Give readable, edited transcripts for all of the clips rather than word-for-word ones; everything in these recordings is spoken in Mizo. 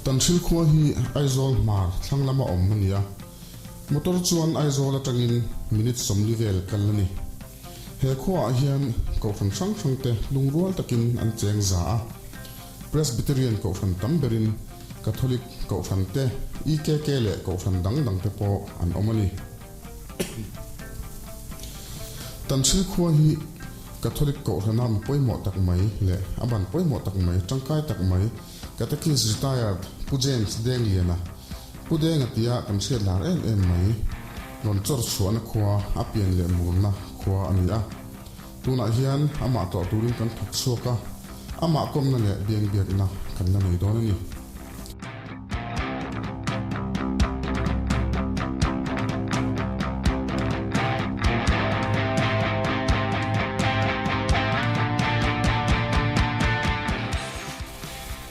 Tanhril khua hi Aizawl hmar thlang lama awm a ni a, motor chuan Aizawl atangin minute 40 vel kal a ni. He khuaah hian kohhran hrang hrangte lungrual takin an cheng za a, Presbyterian kohhran tam berin Catholic kohhran te, EKK leh kohhran dang dangte pawh an awm a ni. Tanhril khua hi Catholic kohhrana mi pawimawh tak mai leh a ban pawimawh tak mai, tangkai tak mai Catechist retired Pu James Dengliana, Pu Denga tia kan hriat lar em em mai, rawn chawr chhuahna khua a pian leh murna khua a ni a. Tunah hian amah tlawh turin kan thawk chhuak a, amah kawmna leh biangbiakna kan la nei dawn a ni.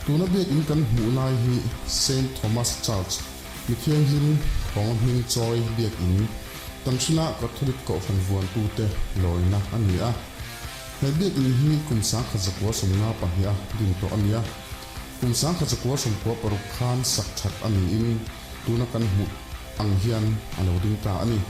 Tuna biakinn kan hmuh lai hi Saint Thomas Church, mi thianghlim Thawnga hming chawi biakinn, Tanhrila Catholic Kohhran vuantute lawina a ni a. He biakinn hi kum 1952 a din tawh a ni a. Kum 1996 khan sak that a niin tuna kan hmuh ang hian a lo ding ta a ni.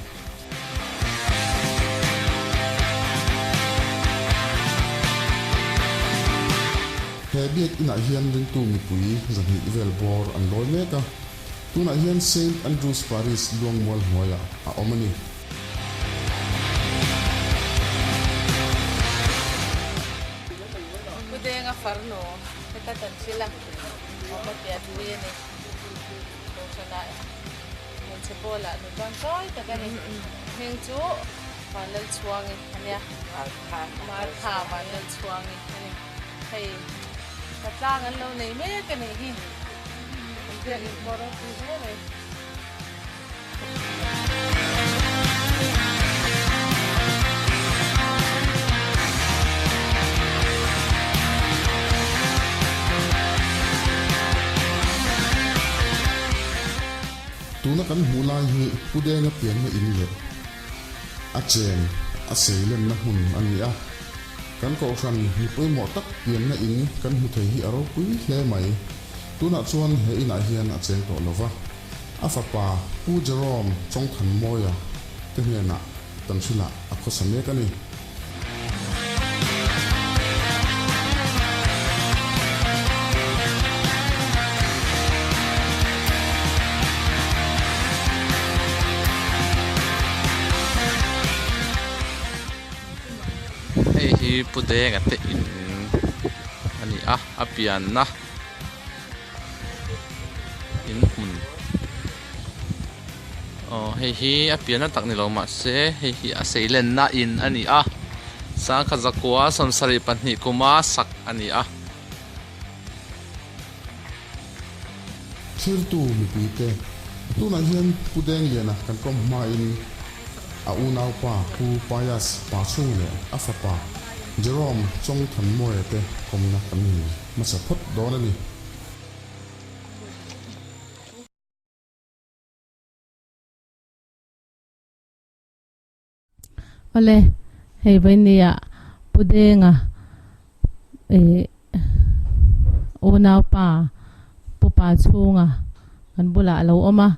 He biakinah hian ringtu mipui 200 vel bawr an lawi mek a, tunah hian Saint Andrews Parish Luangmual hnuaiah a awm a ni. Pu Denga farnu heta kan thil a awm a pianpui a ni. Kohhranah hmeichhe pawlah nu tangkai tak a ni. Hming chu Vanlalchhuangi a nia. Martha Vanlalchhuangi a ni. Hei hlatlang an lo nei mek a nih hi. An biakinn pawh ropui hle mai. Tuna kan hmuh lai hi Pu Denga pianna in leh a chen a sei lenna hmun a ni a. Kan kohhran mi pawimawh tak pianna in kan hmu thei hi a ropui hle mai. Tunah chuan he inah hian a cheng tawh lo va. A fapa Pu Jerome Chawngthanmawia te hnenah Tanhrilah a khawsa mek a ni. Hei hi Pu Denga te in a ni a, a pianna. In hmun aw hei hi a pianna tak ni lo mahse hei hi a sei lenna in a ni a sangkhat zakua 72 kuma sak a ni a. Thirtu mipuite, tunah hian Pu Dengliana kan kawm hmain a unaupa Pu Paias Pachhung leh a fapa Jerome Chawngthanmawia te kawmna kan nei. Hmasa phawt dawn a ni. Awle, hei Vainia Pu Denga ih unaupa Pu Pa chhunga kan bulah a lo awm a,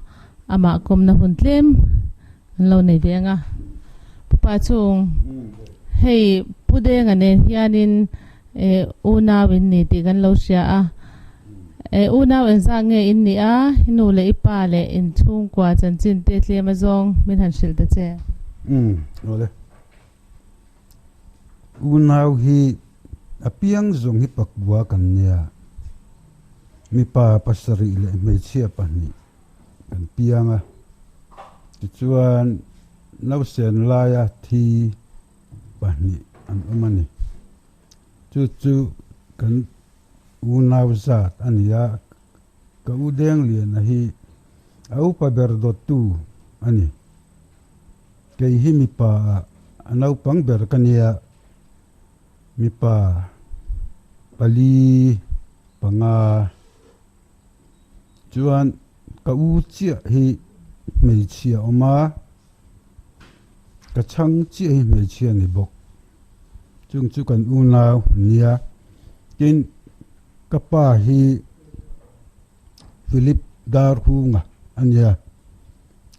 amah kawmna hun tlem an lo nei ve ang a. Pu Pa chhung, hei Pu Denga nen hianin Eh, unau in ni tih kan lo hria a. Eh, unau engzah nge in nih a? I nu leh i pa leh in chhungkua chanchin te tlem a zawng min han hrilh ta che. Umm, awle. Unau hi a piang zawng hi pakua kan nia. Mipa pasarih leh hmeichhia pahnih kan piang a. Tichuan, nausen laia thi pahnih an awm a ni. Chu chu kan unau zat a ni a, ka u Dengliana hi a upa ber dawttu a ni. Kei hi mipa ah a naupang ber ka nia, mipa pali panga chuan ka u chiah hi hmeichhia a awm a. Ka chhang chiah hi hmeichhia ni bawk. Chung chu kan unau an nia. Tin, ka pa hi Philip Darhunga a nia.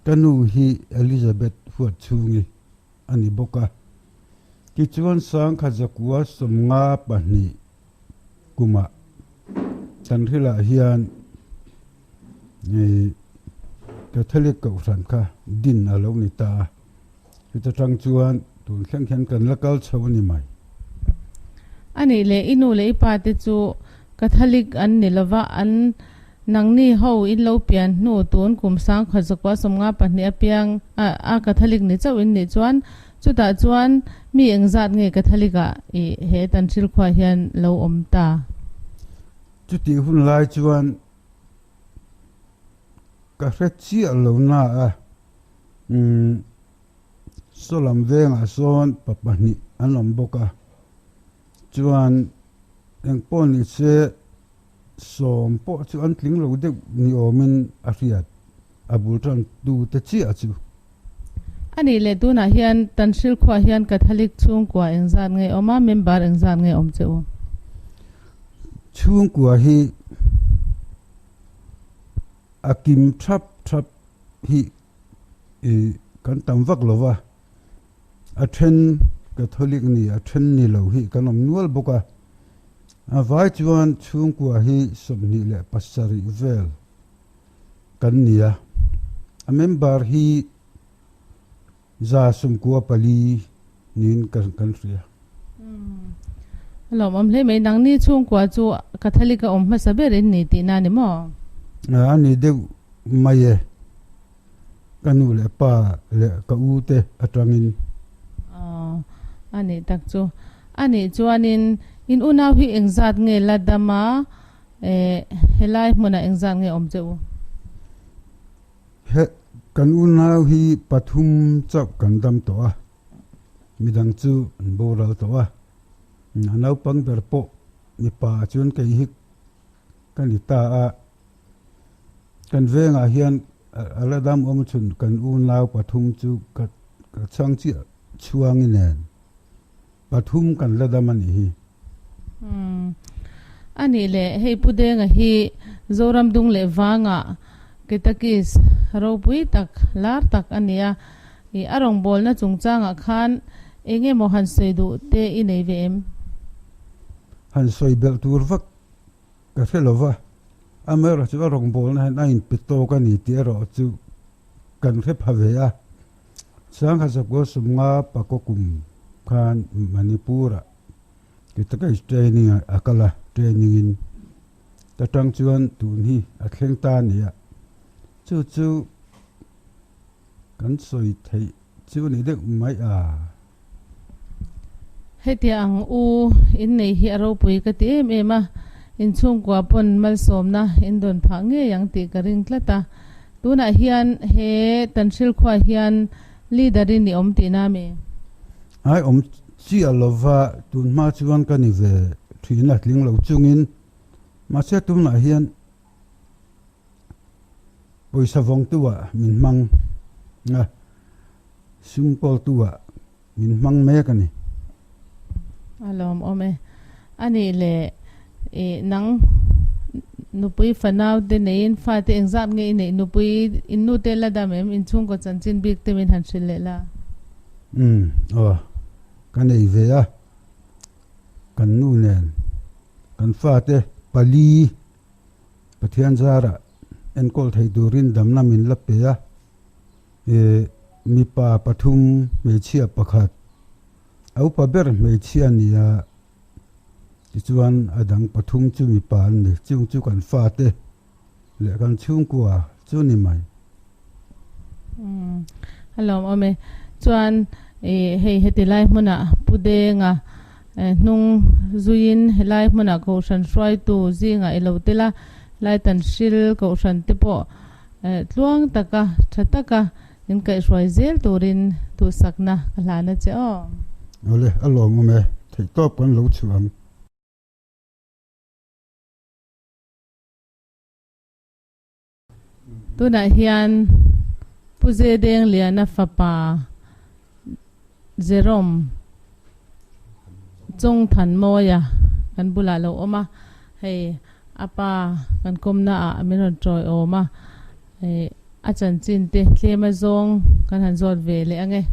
Ka nu hi Elizabeth Huatchhungi a ni bawk a. Tichuan Sangkha Zakua 52 kumah Tanhrilah hian Catholic Kohhran kha din a lo ni ta a. Chuta tang chuan tun thleng hian kan la kal chho a ni mai. A nih leh i nu leh i pa te chu Catholic an ni lova, an nangni ho in lo pian hnu tun kum sangkhat zakua 52 a piang a Catholic ni chauh in nih chuan chutah chuan mi engzat nge Catholic ah i he Tanhril khua hian lo awm ta? Chutih hun lai chuan ka hre chiah lo na a. Umm saw lam vengah sawn pa pahnih an awm bawk a, chuan eng pawh ni se sawm pawh chu an tling lo deuh ni awmin a hriat a bul tan tu te chiah chu. A nih leh tunah hian Tanhril khuah hian Catholic chhungkua engzat nge awm a, member engzat nge awm che u? Chhungkua hi a kim thap thap hi i kan tam vak lo va, a then Catholic ni a then ni lo hi kan awm nual bawk a, a vai chuan chhungkua hi 27 vel kan ni a, a member hi 94 niin kan hria. A lawmawm hle mai, nangni chhungkua chu Catholic a awm hmasa ber in ni tihna a ni maw? A ni deuh mai e, ka nu leh pa leh ka u te atangin. Aw, a nih tak chu. A nih chuanin in unau hi engzat nge la dam a, helai hmunah engzat nge awm che u? He kan unau hi pathum chauh kan dam tawh a, midang chu an boral tawh a, a naupang ber pawh mipa chuan kei hi ka ni ta a, kan vengah hian a la dam awm chhun kan unau pathum chu ka chhang chiah chhuangi nen pathum kan la dam a nih hi. Umm. A nih leh hei Pu Denga hi Zoram dung leh vangah Ketakis ropui tak, lar tak a ni a. I a rawngbawlna chungchangah khan eng emaw han sawi duh te i nei ve em? Han sawi belh tur vak ka hre lo va, amaherawhchu a rawngbawlna hian a inpe tawk a ni tih erawh chu kan hre pha ve a. Sangha Zakua Sumnga Pakaw kum khan Manipur-ah Ti taka i training a kal a, training in ta tang chuan tun hi a thleng ta a ni a, chu chu kan sawi theih chu a ni deuh mai a. Hetia ang u in nei hi a ropui ka ti em em a, inchhungkua pawn malsawmna in dawn phah ngei ang tih ka ring tlat a, tunah hian he Tanhril khua hian Leader in i awm tihna ami? Ai awm chiah lova tun hma chuan ka ni ve thin a tling lo chungin mahse tunah hian pawisa vawngtu ah min hmang a, sum kawltu ah min hmang mek a ni. A lawmawm e. A nih leh i nang nupui fanau te neiin fate engzat nge i neih nupui in nu te la dam em inchhungkaw chanchin bik te min han hrilh leh la. Umm aw ka nei ve a kan nu nen kan fate pali Pathian zarah enkawl thei turin damna min la pe a i mipa pathum hmeichhia pakhat a upa ber hmeichhia a ni a tichuan a dang pathum chu mipa an ni chung chu kan fate leh kan chhungkua chu ni mai. Umm a lawm awm e chuan i hei heti lai hmunah Pu Denga hnung zuiin helai hmunah Kohhran hruaitu zingah i lo tel a lai Tanhril Kohhran te pawh Tluang taka, tha taka in kaihhruai zel turin duhsakna ka hlan a che aw. Awle, a lawmawm e, theihtawp kan lo chhuah ang. Tunah hian Pu Zedengliana fapa Jerome Chawngthanmawia kan bulah lo awm a, hei. A pa kan kawmna ah min rawn tawi awm a, a chanchin te tlem a zawng kan han zawt ve leh ang e.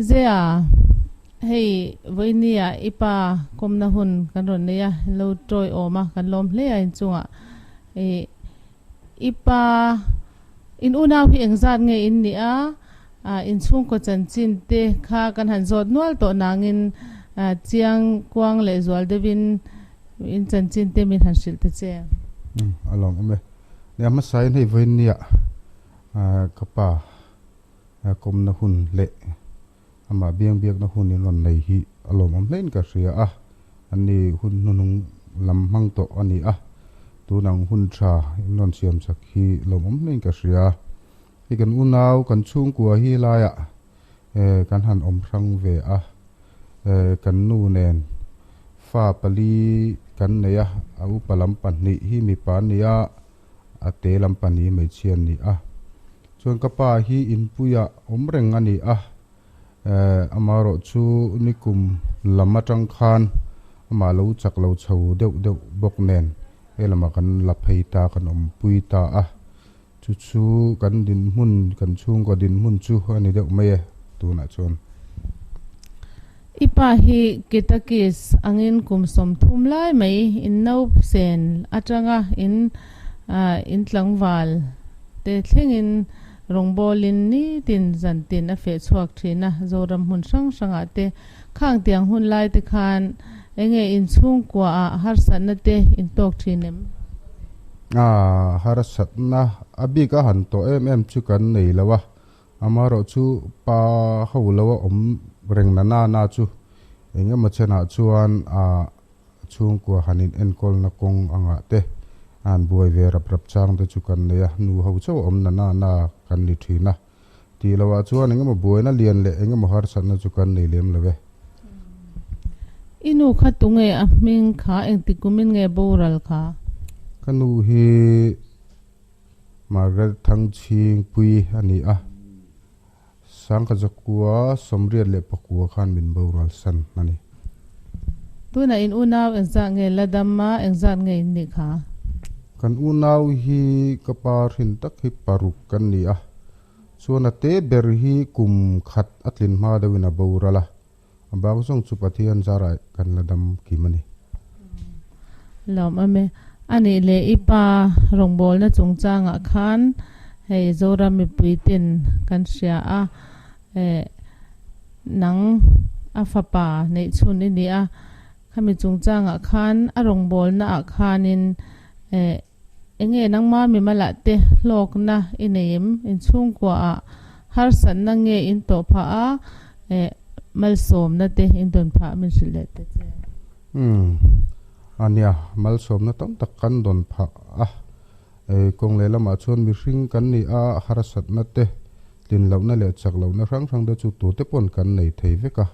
Zia, hei vawiini ah i pa kawmna hun kan rawn nei a, in lo tawi awm a, kan lawm hle a inchungah. I pa in unau hi engzat nge in nih a, in chhungkaw chanchin te kha kan han zawt nual tawh nangin chiang kuang leh zual deuhin in chanchin te min han hrilh ta che. A lawmawm e. Nia hmasain hei vawiin nia ka pa kawmna hun leh amah biang biakna hun in rawn nei hi a lawmawm hlein ka hria a, an ni hun hnuhnung lam hmang tawh a ni a, tun ang hun tha in rawn siam chak hi lawmawm hlein ka hria. Hei kan unau kan chhungkua hi laiah kan han awm hrang ve a, kan nu nen fa pali kan nei a, a upa lam pahnih hi mipa an ni a, a te lam pahnih hi hmeichhia an ni a. Chuan ka pa hi inpuiah awm reng a ni a, amaherawh chu nikum lam atang khan amah lo chak lo chho deuh deuh bawk nen he lamah kan la phei ta, kan awmpui ta a. Chu chu kan dinhmun, kan chhungkaw dinhmun chu a ni deuh mai e tunah chuan. I pa hi Kitakis angin kum 30 lai mai in nausen atanga in in tlangval te thlengin rawngbawlin nitin zantin a feh chhuak thin a, Zoram hmun hrang hrangah te khang tiang hun lai te khan enge in chhungkua ah harsatna te in tawk thin em? A harsatna a bik a han tawh em em chu kan nei lo a, Amaherawh chu pa ho lo a awm reng na na na chu eng emaw chenah chuan a chhungkua han in enkawlna kawng angah te a han buai ve rap rap chang te chu kan nei a, nu ho chauh a awm na na na kan ni thin a. Tih loh ah chuan eng emaw buaina lian leh eng emaw harsatna chu kan nei lem lo e. I nu kha tunge a hming kha engtik kumin nge boral kha? Ka nu hi Margaret Thangchhingpui a ni a, Sangkhajakua 89 khan min boral san a ni. Tunah in unau engzat nge la dam a, engzat nge in nih kha? Kan unau hi ka pa hrin tak hi paruk kan ni a, chuan a te ber hi kum khat a tlin hma deuhin a boral a, a bak zawng chu Pathian zarah kan la dam kim a ni. Lawm awm e. A nih leh i pa rawngbawlna chungchangah khan hei Zoram mipui ten kan hria a, eh nang a fapa neih chhun i ni a, khami chungchangah khan a rawngbawlna ah khanin eh enge nangma mimalah te hlawkna i nei em? Inchhungkua ah harsatna nge in tawh phah a, eh malsawmna te in dawn phah min hrilh leh ta che. Umm a nia, malsawmna tam tak kan dawn phah a, ei kawng leh lamah chuan mihring kan ni a, harsatna te, tlin lohna leh chak lohna hrang hrang te chu tute pawn kan nei thei vek a,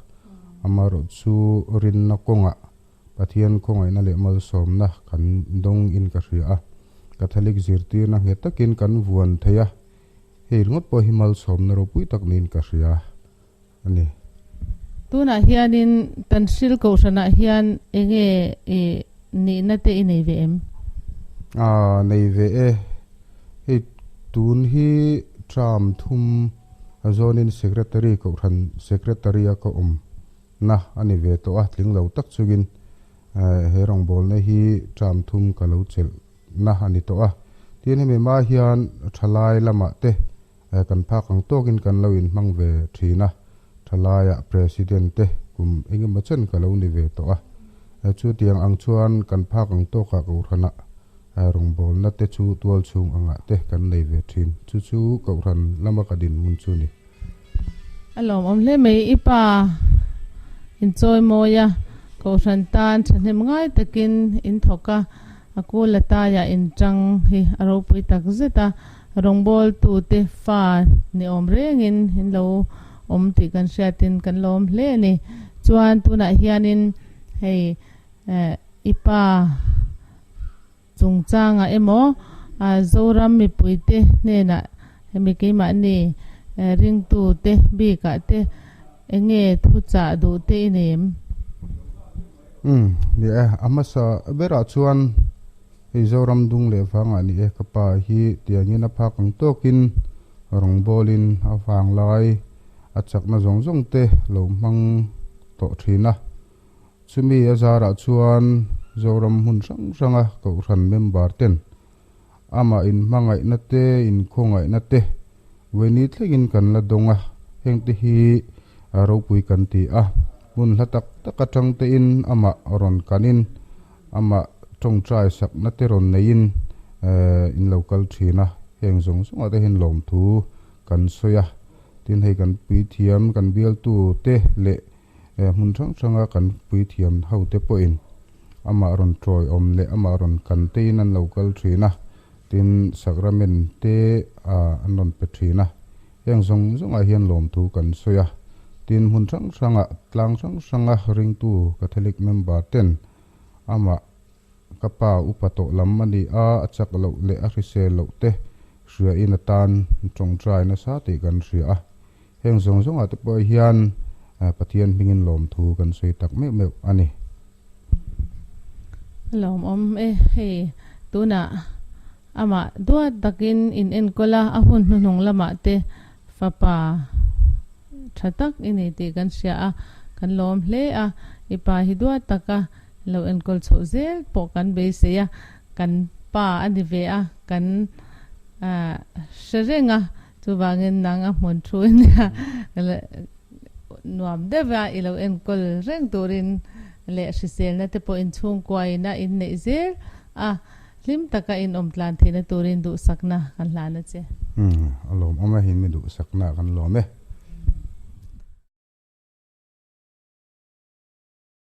amaherawh chu rinna kawngah Pathian khawngaihna leh malsawmna kan dawng in ka hria a, Catholic zirtirna nghet takin kan vuan thei a, hei ringawt pawh hi malsawmna ropui tak niin ka hria. a ni. Tunah hianin Tanhril Kohhranah hian enge i nihna te i nei ve em? Aa, nei ve e. Hei tun hi term thum a zawnin Secretary Kohhran Secretary a ka awm na a ni ve tawh a, tling lo tak chungin he rawngbawlna hi term thum ka lo chelh na a ni tawh a. Tin hemi hma hian thalai lamah te Kan phak ang tawkin kan lo inhmang ve thin a, thalaiah President te kum engemaw chen ka lo ni ve tawh a. Chutiang ang chuan kan phak ang tawkah Kohhranah rawngbawlna te chu tualchhung angah te kan nei ve thin. Chu chu Kohhran lama ka dinhmun chu ni. A lawmawm hle mai i pa inchawi mawi a, Kohhran tan thahnem ngai takin in thawk a, a kul a taiah inṭang hi a ropui tak zet a. Rawngbawltute fa ni awm rengin in lo awm tih kan hriatin kan lawm hle a ni. Chuan tunah hianin hei i pa chungchangah emaw Zoram mipuite hnenah hemi keimahni ringtute bikah te enge thuchah duh te i nei em? Umm, ni e, a hmasa berah chuan. Hei Zoram dung leh vangah ni e ka pa hi tiangin a phak ang tawkin rawngbawlin a vanglai a chakna zawng zawng te lo hmang tawh thin a. Chumi a zarah chuan Zoram hmun hrang hranga Kohhran member ten amah inhmangaihna te, inkhawngaihna te vawiini thlengin kan la dawng a, hengte hi ropui kan ti a. Hmun hla tak tak atang tein amah rawn kanin, amah tawngtai sakna te rawn neiin in lo kal thin a, heng zawng zawngah te hian lawmthu kan sawi a. Tin, hei kan puithiam, kan bialtu te leh hmun hrang hranga kan puithiam hote pawhin amah rawn tawiawm leh amah rawn kan tein an lo kal thin a, tin sacrament te an rawn pe thin a, heng zawng zawngah hian lawmthu kan sawi a, tin hmun hrang hrangah tlang hrang hranga ringtu Catholic member ten amah Ka pa upa tawh lam a ni a, a chak loh leh a hrisel loh te hria in atan tawngtai nasa tih kan hria a. Heng zawng zawngah te pawh hian Pathian hmingin lawmthu kan sawi tak meuh meuh a ni. Lawmawm e, hei tunah amah duat takin in enkawl a, a hun hnuhnung lamah te fapa tha tak i nei tih kan hria a, kan lawm hle a, i pa hi duat taka Lo enkawl chhoh zel pawh kan beisei a, kan pa a ni ve a, kan hre reng a, chuvangin nang a hmun thu nia nuam deuh a i lo enkawl reng turin leh hriselna te pawh inchhungkuain a inneih zel a, hlim taka inawm tlan theihna turin duhsakna kan hlan a che. A lawmawm a, in mi duhsakna kan lawm e.